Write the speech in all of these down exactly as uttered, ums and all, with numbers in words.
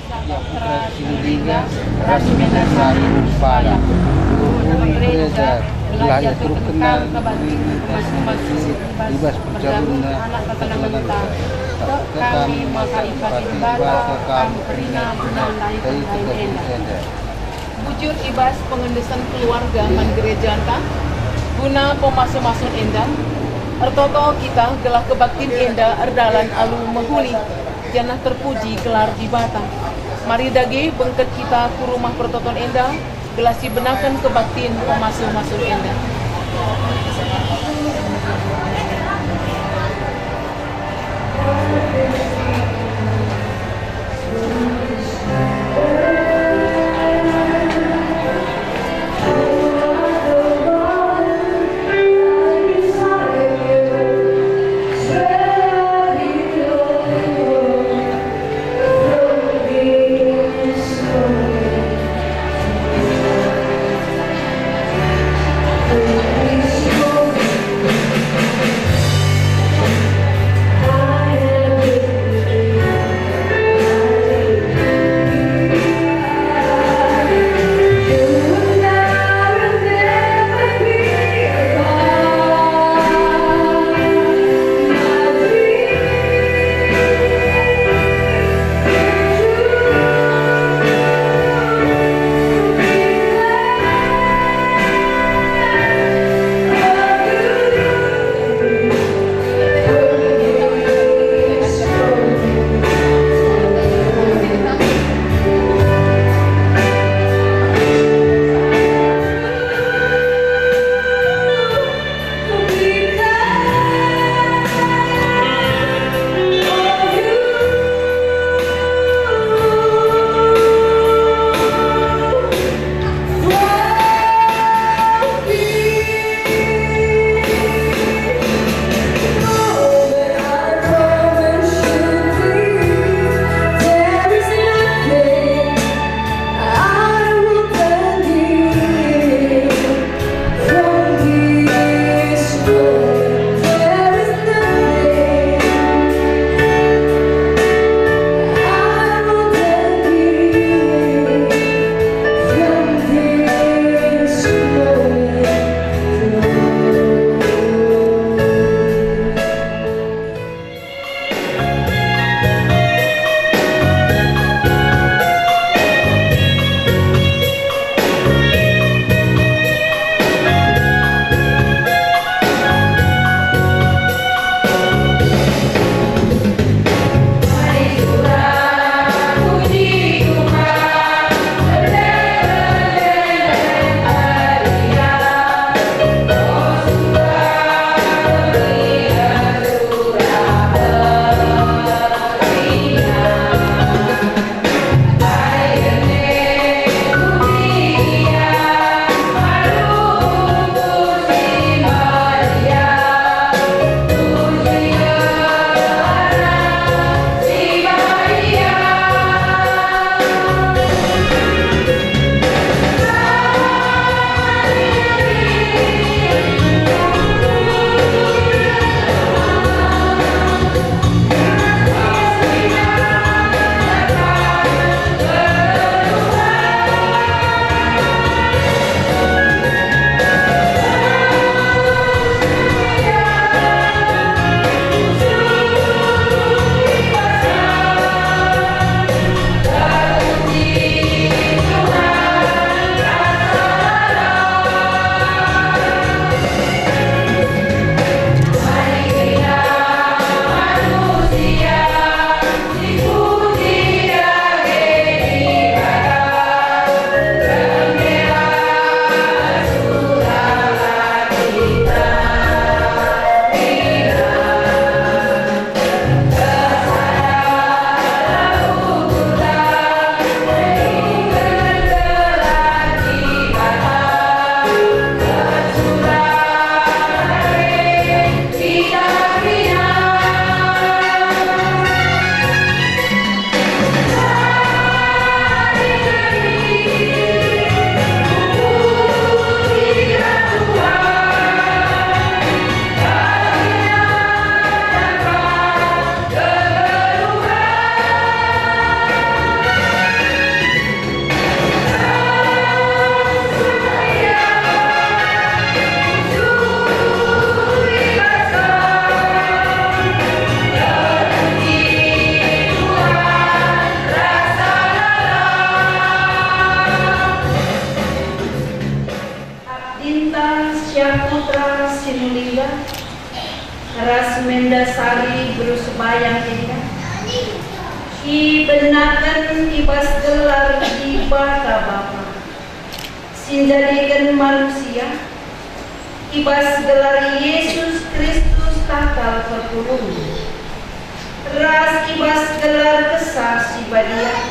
Ia Putra Sinulinga ras Mendasari Rumpala, guru-guru gereja, gelah ia turutkenna kebaktin masing-masing i bas perjabunna anak kekelengen. Tek kami maka ipake Dibata kam kerina guna ndai enda. Bujur i bas pengendesen keluarga man gerejanta guna pemasu-masun enda, ertoto kita gelah kebaktin enda erdalan alu mehuli, janah terpuji gelar Dibata. Mari dage bengket kita ku rumah pertoton enda, gelah sibenaken kebaktin pemasu-masun enda. Enda sari beru sembayang enda ibenaken i bas gelar Dibata Bapa, si njadiken manusia, i bas gelar Yesus Kristus takal perpulungen, ras i bas gelar Kesah Si Badia,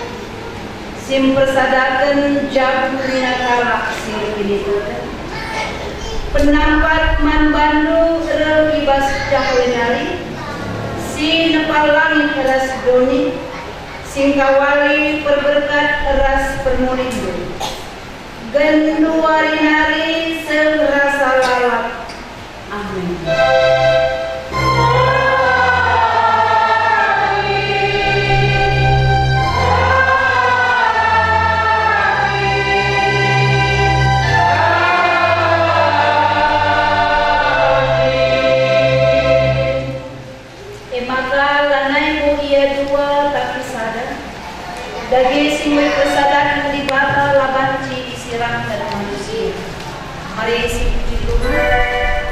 si mpersadaken jabu nina kalak si erkiniteken. Penampat man bandu reh i bas Jahwe nari, si nepa langit ras doni, si ngkawali perberkat ras permulinndu. Genduari nari seh rasa lalap. Amin. E maka lanai bo ia dua, tapi sada. Dage si enggo ipersadaken Dibata la banci isirangken manusia. Mari sipuji Tuhan.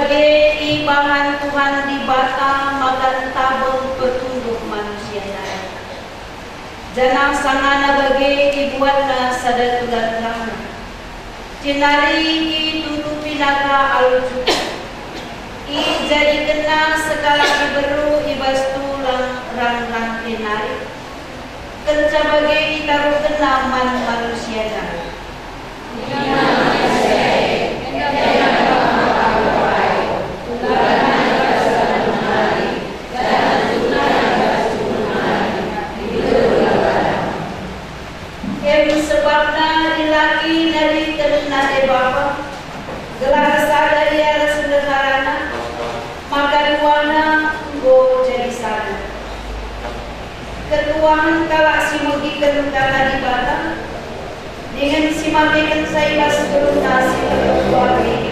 Bage ibahan Tuhan Dibata maka ntabeng pertumbuh manusia nari. Janah sangana bage ibuatna sada tulan rangna. Jenari itutupi naka alu jukut. Ijadikenna sekalak diberu i bas tulang rang-rang e nari. Kenca bage itaruhkenna man manusia nari. Em sebabna dilaki nariken nande bapa, gelah sada ia ras ndeharana, maka duana enggo jadi sada. Ketuahen kalak si megiken Kata Dibata, dingen si mamekenca i bas gerunna si terketua e,